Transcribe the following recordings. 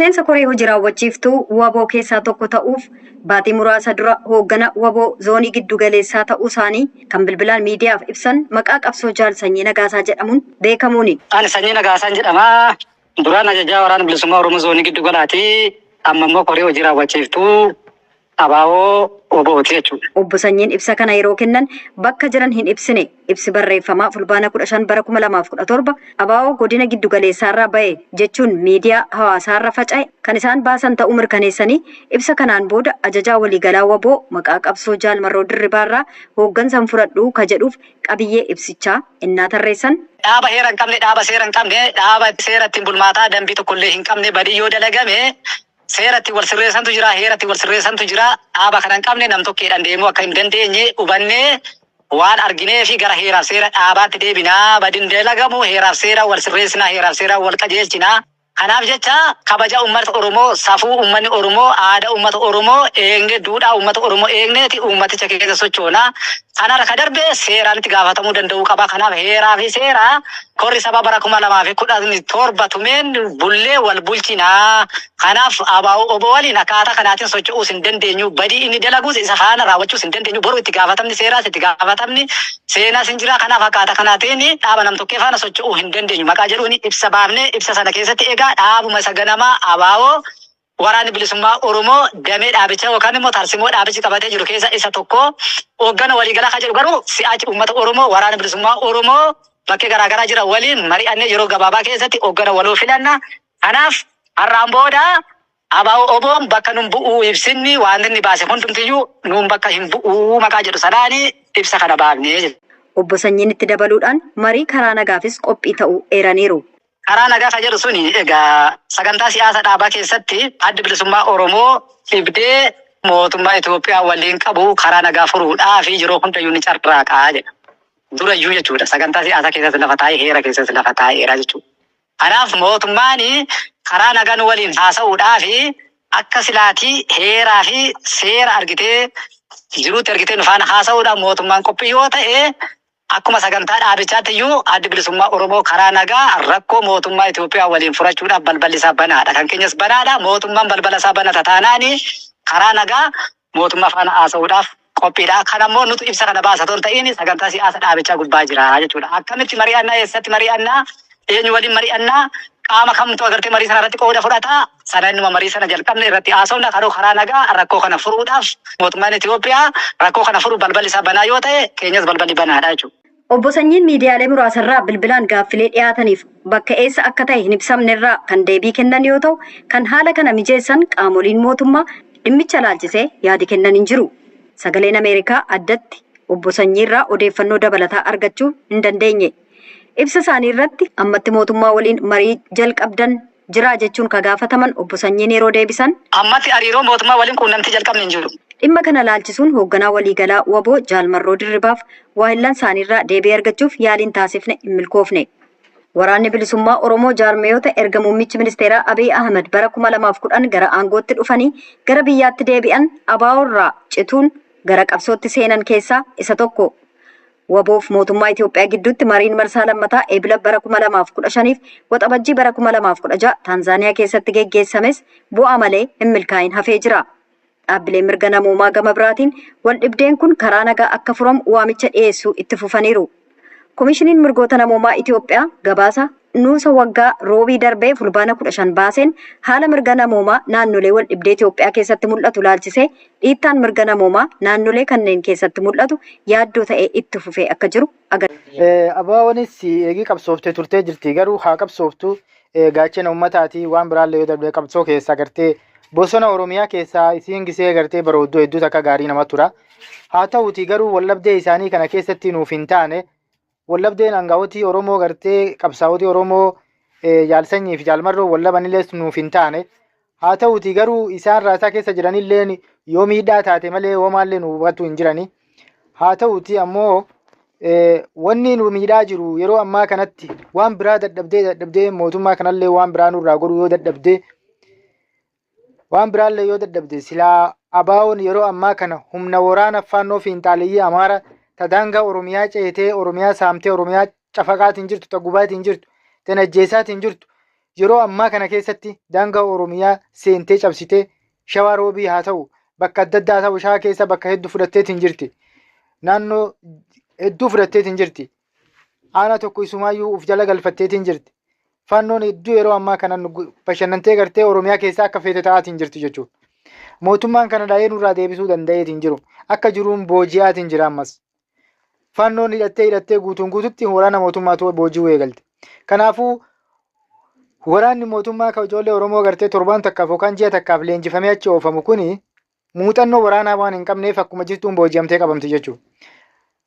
Miseensa koree hojii raawwachiiftuu WBO keessaa tokko ta'uuf baatii muraasa dura hooggana WBO zoonii giddu galeessaa ta'uu isaanii kan bilbilaan miidiyaaf ibsan maqaa qabsoo Jaal Sanyii Nagaasaa jedhamuun beekamuuni. Ani Sanyii Nagaasaan jedhama. Duraan ajajaa Waraana Bilisummaa Oromoo zoonii giddu galaati. Amma immoo koree hojii raawwachiiftuu ABO WBOti jechuudha. Obbo Sanyiin ibsa kana yeroo kennan bakka jiran hin ibsine. Ibsi barreeffamaa Fulbaana 15 bara 2017 ABO godina giddu galeessaarraa ba'e jechuun miidiyaa hawaasaarra faca'e kan isaan baasan ta'uu mirkaneessanii ibsa kanaan booda ajajaa waliigalaa WBO maqaa qabsoo Jaal Marroo Dirribaarraa hooggansa hin fudhadhu ka jedhuuf qabiyyee ibsichaa innaa tarreessan. Dhaaba heera hin qabne, dhaaba seera hin qabne, dhaaba seera ittiin bulmaataa dambii tokkollee hin qabne badii yoo dalagame seera ittiin wal sirreessantu jira, heera ittiin wal sirreessantu jira. Dhaaba kana hin qabne nam-tokkeedhaan deemuu akka hin dandeenye hubannee waan arginee fi gara heeraaf seera dhaabaatti deebinaa. Badin dalagamu heeraaf seera wal sirreessinaa, heeraaf seera wal qajeelchinaa. Kanaaf jecha kabaja uummata Oromoo, safuu uummanni Oromoo, aadaa uummata Oromoo eegne, duudhaa uummata Oromoo eegneeti uummaticha keessa sochoona. Kanarra ka darbe seeraan itti gaafatamuu danda'uu qaba. Kanaaf heeraa fi seera korri sabaa bara 2017 tumeen bullee wal bulchinaa. Kanaaf ABO OBO waliin akkaataa kanaatiin socho'uus hin dandeenyu. Badii inni dalaguus isa faana raawwachuus hin dandeenyu. Boru itti gaafatamni seeraas itti gaafatamni seenaas hin jira. Kanaaf akkaataa kanaatiin dhaaba namtokkee faana socho'uu hin dandeenyu. Maqaa jedhuun ibsa baafnee ibsa sana keessatti egaa dhaabuma isa ganamaa ABO Waraanni Bilisummaa Oromoo damee dhaabichaa yookaan immoo tarsimoo dhaabichi qabatee jiru keessa isa tokko. Hooggana waliigalaa kan jedhu garuu si'aachi uummata Oromoo Waraana Bilisummaa Oromoo bakkee garaagaraa jiran waliin mari'annee yeroo gabaabaa keessatti hooggana waloo filanna. Kanaaf har'aan booda ABO OBOn bakka nun bu'uu ibsinni wanti inni baase hundumtiyyuu nuun bakka hin bu'uu maqaa jedhu sanaani ibsa kana baafnee jechuudha. Obbo Sanyiin itti dabaluudhaan marii karaa nagaafis qophii ta'uu eeraniiru. Karaa nagaa kan jedhu suni egaa sagantaa siyaasa dhaabaa keessatti Addi Bilisummaa Oromoo dhibdee mootummaa Itoophiyaa waliin qabu karaa nagaa furuudhaaf yeroo hundayyuu ni carraaqa jedha. Durayyuu jechuudha. Sagantaa siyaasaa keessatti lafa taa'ee heera keessatti lafa taa'eera jechuudha. Kanaaf mootummaan karaa nagaa nu waliin haasa'uudhaaf akka silaatii heeraa fi seera argitee jiruutti argitee nu faana haasa'uudhaaf mootummaan qophii yoo ta'e akkuma sagantaa dhaabichaatti iyyuu Addi Bilisummaa Oromoo karaa nagaa rakkoo mootummaa Itoophiyaa waliin furachuudhaaf balballi isaa banaadha. Kan keenyas banaadha. Mootummaan balbala isaa banata taanaani karaa nagaa mootummaa faana haasa'uudhaaf qophiidha. Kan ammoo nutu ibsa kana baasa otoo hin ta'in sagantaa siyaasa dhaabichaa gubbaa jira jechuudha. Akkamitti mari'annaa? Eessatti mari'annaa? Eenyu waliin mari'annaa? Qaama kamtu agartee marii sana irratti qooda fudhata? Sana innuma marii sana jalqabne irratti haasofna. Karoo karaa nagaa rakkoo kana furuudhaaf mootummaan Itoophiyaa rakkoo kana furuuf balballi isaa banaa yoo ta'e keenyas balballi banaadha jechuudha. Obbo Sanyiin miidiyaalee muraasarraa bilbilaan gaaffilee dhiyaataniif bakka eessa akka ta'e hin ibsamnerraa kan deebii kennan yoo ta'u, kan haala kana mijeessan qaamoliin mootummaa dhimmicha laalchisee yaadi kennan hin jiru. Sagaleen Ameerikaa addatti Obbo Sanyiirraa odeeffannoo dabalataa argachuu hin dandeenye. Ibsa isaanii irratti ammatti mootummaa waliin marii jalqabdan jiraa jechuun ka gaafataman Obbo Sanyiin yeroo deebisan. Ammatti hariiroo mootummaa waliin quunnamtii jalqabne hin jiru. Dhimma kana laalchisuun hoogganaa waliigalaa WBO Jaal Marroo Dirribaaf waahillan isaaniirraa deebii argachuuf yaaliin taasifne hin milkoofne. Waraanni Bilisummaa Oromoo jaarmiyoota erga muummichi ministeeraa Abiy Ahmed bara 2010 gara aangootti dhufanii gara biyyaatti deebi'an ABO irraa cituun gara qabsootti seenan keessaa isa tokko. WBOf mootummaa Itoophiyaa gidduutti mariin marsaa lammataa Ebla bara 2015f Waxabajjii bara 2016 Taanzaaniyaa keessatti geggeessames bu'aa malee hin milkaa'in hafee jira. Dhaabbileen mirga namoomaa gama biraatiin waldhibdeen kun karaa nagaa akka furamu waamicha dhiyeessuu itti fufaniiru. Komishiniin mirgoota namoomaa Itoophiyaa gabaasa nuusa waggaa roobii darbee Fulbaana 15 baaseen haala mirga namoomaa naannolee waldhibdee Itoophiyaa keessatti mul'atu laalchisee dhiittaan mirga namoomaa naannolee kanneen keessatti mul'atu yaaddoo ta'ee itti fufee akka jiru agarsiisa. ABOnis eegii qabsooftee turtee jirti garuu haa qabsooftu gaachana uummataati waan biraallee yoo darbe qabsoo keessa gartee bosona Oromiyaa keessaa isiin gisee gartee barooddoo hedduu takka gaarii nama tura. Haa ta'uti garuu wallabdee isaanii kana keessatti nuuf hin taane wallabdeen aangawotii Oromoo gartee qabsaa'otii Oromoo jaalsanyii fi jaalmarroo wallabanillee nuuf hin taane. Haa ta'uti garuu isaan raasaa keessa jiranillee yoo miidhaa taate malee homaallee nu hubatu hin jirani. Haa ta'uti ammoo wanni nu miidhaa jiru yeroo ammaa kanatti waan biraa dadhabdee dadhabdee mootummaa kanallee waan biraa nurraa godhuu yoo dadhabdee waan biraallee yoo dadhabde silaa ABOn yeroo ammaa kana humna waraana faannoo fiinxaaleyyii Amaara ta daangaa Oromiyaa ceetee Oromiyaa saamtee Oromiyaa cafaqaatiin jirtu ta gubaatiin jirtu tan ajjeesaatiin jirtu. Yeroo ammaa kana keessatti daangaa Oromiyaa seentee cabsitee Shawaa Roobii haa ta'u, bakka adda addaa haa ta'u, Shawaa keessa bakka hedduu fudhatteetiin jirti. Naannoo hedduu fudhatteetiin jirti. Aanaa tokko isumaayyuu uf jala galfatteetiin jirti. Faannoon hedduu yeroo ammaa kana bashannantee gartee Oromiyaa keessa akka feete ta'aatiin jirti jechuudha. Mootummaan kana dha'ee nurraa deebisuu danda'eetiin jiru. Akka jiruun booji'aatiin jira ammas. Faannoon hidhattee hidhattee guutuun guututti waraana mootummaatu booji'uu eegalte. Kanaafuu waraanni mootummaa kan ijoollee Oromoo gartee torbaan takkaaf yookaan ji'a takkaaf leenjifamee achi oofamu kuni muuxannoo waraanaa waan hin qabneef akkuma jirtuun booji'amtee qabamti jechuudha.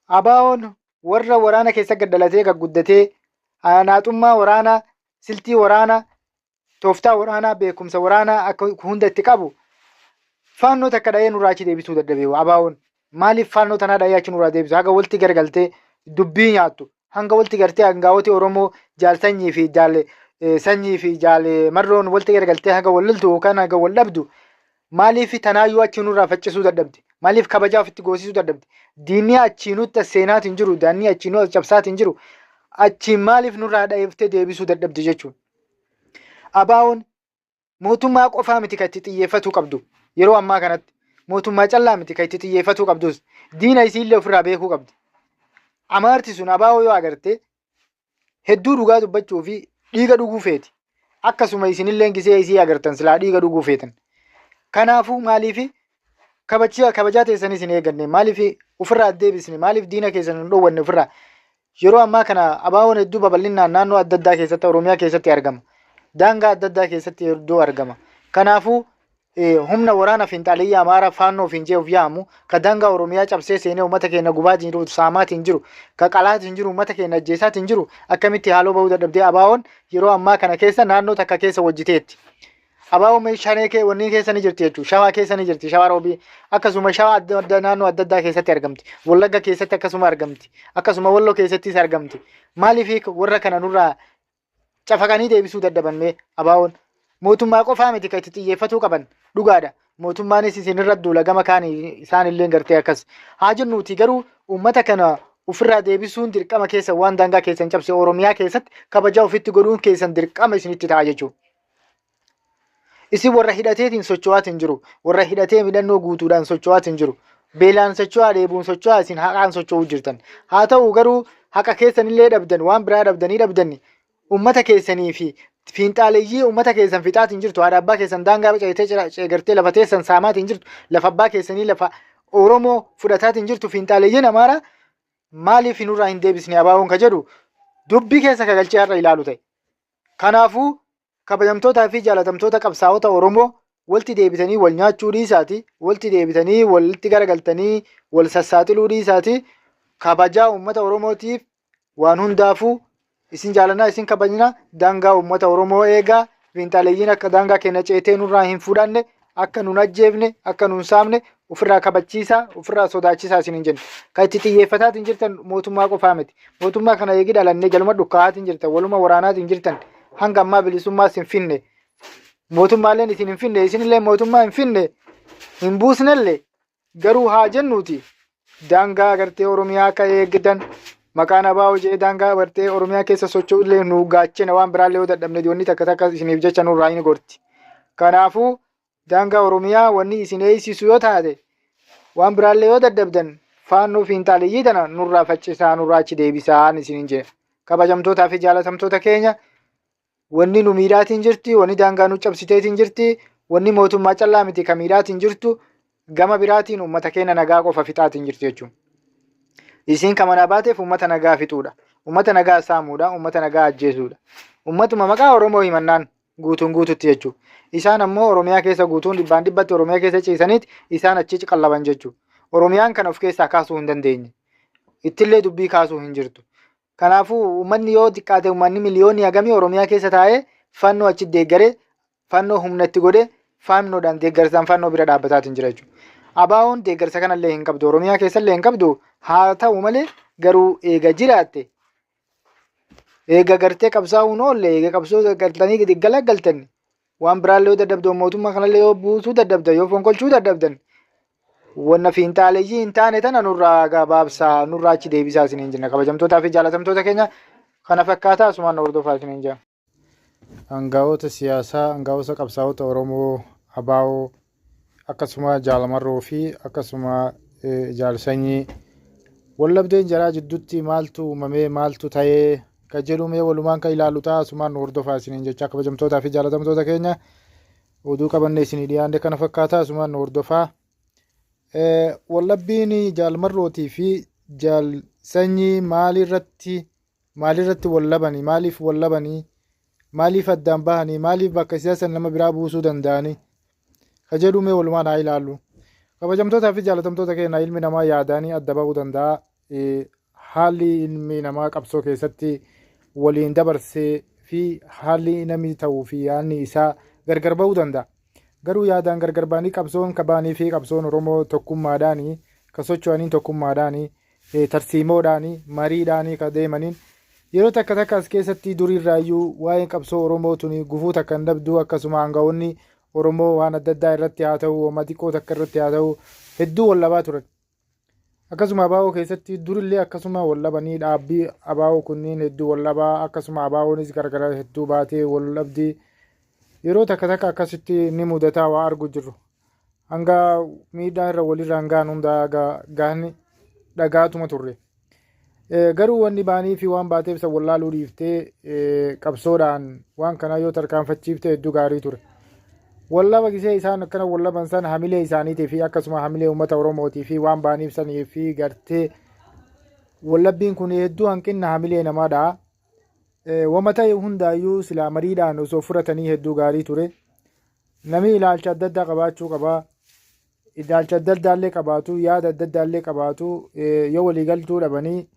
ABOn warra waraana keessa gad dhalatee gad guddatee naaxummaa waraanaa, siltii waraanaa, tooftaa waraanaa, beekumsa waraanaa akka hunda itti qabu faannoo takka dha'ee nurraa achi deebisuu dadhabe ABOn. Maaliif faannoo tanaa dha'ee achi nurraa deebisu? Haga walitti garagaltee dubbii nyaattu, hanga walitti gartee hangaa'oti Oromoo jaal sanyii fi jaal sanyii fi jaal marroon walitti garagaltee haga wal loltu yookaan haga wal dhabdu maaliif tanaayyuu achi nurraa faccisuu dadhabde? Maaliif kabajaa ofitti goosisuu dadhabde? Diinni achii nutti as seenaatiin jiru, daannii achii nu as cabsaatiin jiru, achiin maaliif nurraa dhaheeftee deebisuu dadhabde jechuudha. ABOn mootummaa qofaa miti kan itti xiyyeeffatuu qabdu yeroo ammaa kanatti. Mootummaa callaa miti kan itti xiyyeeffatuu qabdus. Diina isiillee ofirraa beekuu qabdi. Amaarti sun ABO yoo agarte hedduu dhugaa dubbachuu fi dhiiga dhuguu feeti. Akkasuma isinillee gisee isii agartan silaa dhiiga dhuguu feetan. Kanaafuu maaliif kabajaa kabajaa teessanis hin eeganne, maaliif ofirraa deebisne, maaliif diina keessan hin dhoowwanne ofirraa? Yeroo ammaa kana ABOn hedduu babal'inaan naannoo adda addaa keessatti Oromiyaa keessatti argama. Daangaa adda addaa keessatti hedduu argama. Kanaafuu humna waraana fiinxaaliyyaa Amaaraa Faannoo ofiin je'uuf yaamu ka daangaa Oromiyaa cabsee seenee uummata keenya gubaatiin jiru, saamaatiin jiru, ka qalaatiin jiru, uummata keenya ajjeesaatiin jiru akkamitti haaloo bahuu dadhabdee ABOn yeroo ammaa kana keessa naannoo takka keessa hojjeteetti. ABOn shanee kee wanni keessa ni jirti jechuudha. Shawaa keessa ni jirti. Shawaa Roobii akkasuma shawaa adda addaa naannoo adda addaa keessatti argamti. Wallagga keessatti akkasuma argamti. Akkasuma Walloo keessattis argamti. Maaliif warra kana nurraa cafaqanii deebisuu dadhaban mee ABOn? Mootummaa qofaa miti kan itti xiyyeeffatuu qaban dhugaadha. Mootummaanis isinirra duula gama kaan isaan illee gartee akkas. Haa jennuuti garuu uummata kana ofirraa deebisuun dirqama keessa waan daangaa keessan cabse Oromiyaa keessatti kabajaa ofitti godhuun keessan dirqama isinitti ta'a jechuudha. Isin warra hidhateetiin socho'aatiin jiru, warra hidhatee midhannoo guutuudhaan socho'aatiin jiru, beelaan socho'aa, dheebuun socho'aa, isin haqaan socho'uu jirtan. Haa ta'u garuu haqa keessanillee dhabdan, waan biraa dhabdanii dhabdan uummata keessanii fi fiinxaaleyyii uummata keessan fixaatiin jirtu, haadha abbaa keessan daangaa ceetee ceegartee lafa teessan saamaatiin jirtu, lafa abbaa keessanii lafa Oromoo fudhataatiin jirtu fiinxaaleeyyiin Amaaraa maaliif nurraa hin deebisne ABOn ka jedhu dubbii keessa ka galchee har'a ilaalu ta'e. Kanaafuu kabajamtootaa fi jaalatamtoota qabsaa'ota Oromoo walti deebitanii wal nyaachuu dhiisaati, walti deebitanii walitti garagaltanii wal sassaaxiluu dhiisaati, kabajaa uummata Oromootiif waan hundaafuu isin jaalannaa, isin kabajna. Daangaa uummata Oromoo eegaa, fiinxaleeyyiin akka daangaa keenya ceetee nurraa hin fudhanne, akka nun ajjeefne, akka nun saamne ofirraa kabachiisaa, ofirraa sodaachisaa isin hin jennu. Kan itti xiyyeeffataatiin jirtan mootummaa qofaa miti. Mootummaa kana eegi dhalannee jaluma dhukkaa'aatiin jirtan, waluma waraanaatiin jirtan, hanga ammaa bilisummaas hin finne. Mootummaaleen isin hin finne, isinillee mootummaa hin finne, hin buusnellee garuu haa jennuuti daangaa agartee Oromiyaa akka eegdan maqaan ABO jedhee daangaa agartee Oromiyaa keessa socho'u illee nu gaachena waan biraallee yoo dadhabne wanni takka takka isiniif jecha nurraa hin gorti. Kanaafuu daangaa Oromiyaa wanni isin eeysisu yoo taate waan biraallee yoo dadhabdan faannoo fiinxaaleyyii tana nurraa faccisaa, nurraa achi deebisaan isiniin jedha. Kabajamtootaa fi jaalatamtoota keenya, wanni nu miidhaatiin jirti, wanni daangaa nu cabsiteetiin jirti, wanni mootummaa callaa miti ka miidhaatiin jirtu, gama biraatiin uummata keenya nagaa qofa fixaatiin jirti jechuudha. Isiin ka manaa baateef uummata nagaa fixuudha. Uummata nagaa saamuudha. Uummata nagaa ajjeesuudha. Uummatuma maqaa Oromoo himannaan guutuun guututti jechuudha. Isaan ammoo Oromiyaa keessa guutuun dhibbaan dhibbatti Oromiyaa keessa ciisaniiti isaan achi qallaban jechuudha. Oromiyaan kana of keessaa kaasuu hin dandeenye. Ittillee dubbii kaasuu hin jirtu. Kanaafuu uummanni yoo xiqqaate uummanni miliyoonii hagamii Oromiyaa keessa taa'ee fannoo achi deeggaree, fannoo humna itti godhee, fannoodhaan deeggarsaan fannoo bira dhaabbataatiin jira jechuudha. ABOn deeggarsa kanallee hin qabdu, Oromiyaa keessallee hin qabdu. Haa ta'u malee garuu eega jiraatte, eega gartee qabsaa'uun oolle, eega qabsoo galtanii galagaltan waan biraallee yoo dadhabdan, mootummaa kanallee yoo buusuu dadhabdan, yoo fonqolchuu dadhabdan, wanna fiinxaaleyyii hin taane tana nurraa gabaabsaa, nurraa achi deebisaa isiniin jenna. Kabajamtootaa fi jaalatamtoota keenya, kana fakkaataa asumaan nu hordofaa isiniin jenna. Aangawoota siyaasaa, aangawoota qabsaa'ota Oromoo, ABO, akkasuma Jaal Marroo fi akkasuma Jaal Sanyii wallabdeen jaraa jidduutti maaltu uumamee, maaltu ta'ee ka jedhu mee walumaan kan ilaallu ta'a. Asumaan nu hordofaa isiniin jecha, kabajamtootaa fi jaalatamtoota keenya, oduu qabanne isinii dhiyaanne kana fakkaata, asumaan nu hordofaa. Wallabbiin Jaal Marrootii fi Jaal Sanyii maalirratti wallabanii, maaliif wallabanii, maaliif addaan bahanii, maaliif bakka siyaasan nama biraa buusuu danda'anii ka jedhu mee walumaan haa ilaallu. Kabajamtootaa fi jaalatamtoota keenya, ilmi namaa yaadaanii adda bahuu danda'a. Haalli ilmi namaa qabsoo keessatti waliin dabarsee fi haalli namni ta'uu fi yaadni isaa gargar bahuu danda'a. Garuu yaadaan gargar bahanii qabsoon kabaanii fi qabsoon Oromoo tokkummaadhaanii ka socho'aniin, tokkummaadhaanii, tarsiimoodhaanii, mariidhaanii ka deemaniin, yeroo takka takka as keessatti duriirraayyuu waa'een qabsoo Oromoo tuni gufuu takka hin dhabdu. Akkasuma aangawoonni Oromoo waan adda addaa irratti haa ta'u, homaa xiqqoo takka irratti haa ta'u, hedduu wallabaa turan. Akkasuma ABO keessatti durillee akkasuma wallabanii, dhaabbii ABO kunniin hedduu wallabaa, akkasuma ABOnis gargara hedduu baatee wallabdii yeroo takka takka akkasitti ni mudataa waa argu jirru. Hanga miidhaa irra walirraan gahan hundaa gahani dhagaatuma turre. Garuu wanni baanii fi waan baateef san wallaaluu dhiiftee qabsoodhaan waan kanaa yoo tarkaanfachiifte hedduu gaarii ture. Wallaba gisee isaan akkana wallaban san hamilee isaaniitii fi akkasuma hamilee uummata Oromootii fi waan baaniif sanii fi gartee wallabbiin kun hedduu hanqinna hamilee namaadha. Wama ta'e hundaayyuu silaa mariidhaan osoo furatanii hedduu gaarii ture. Namni ilaalcha adda addaa qabaachuu qaba. Ilaalcha adda addaallee qabaatu, yaada adda addaallee qabaatu, yoo waliigaltuu dhabanii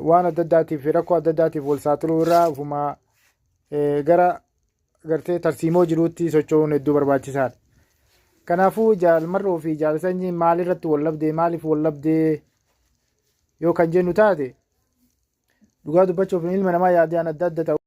waan adda addaatiif, rakkoo adda addaatiif wal saaxiluu irraa ofuma gara gartee tarsiimoo jiruutti socho'uun hedduu barbaachisaadha. Kanaafuu Jaal Marroo fi Jaal Sanyii maalirratti wal dhabdee, maaliif wal dhabdee yoo kan jennu taate, dhugaa dubbachuuf ilma namaa yaadaan adda adda ta'u.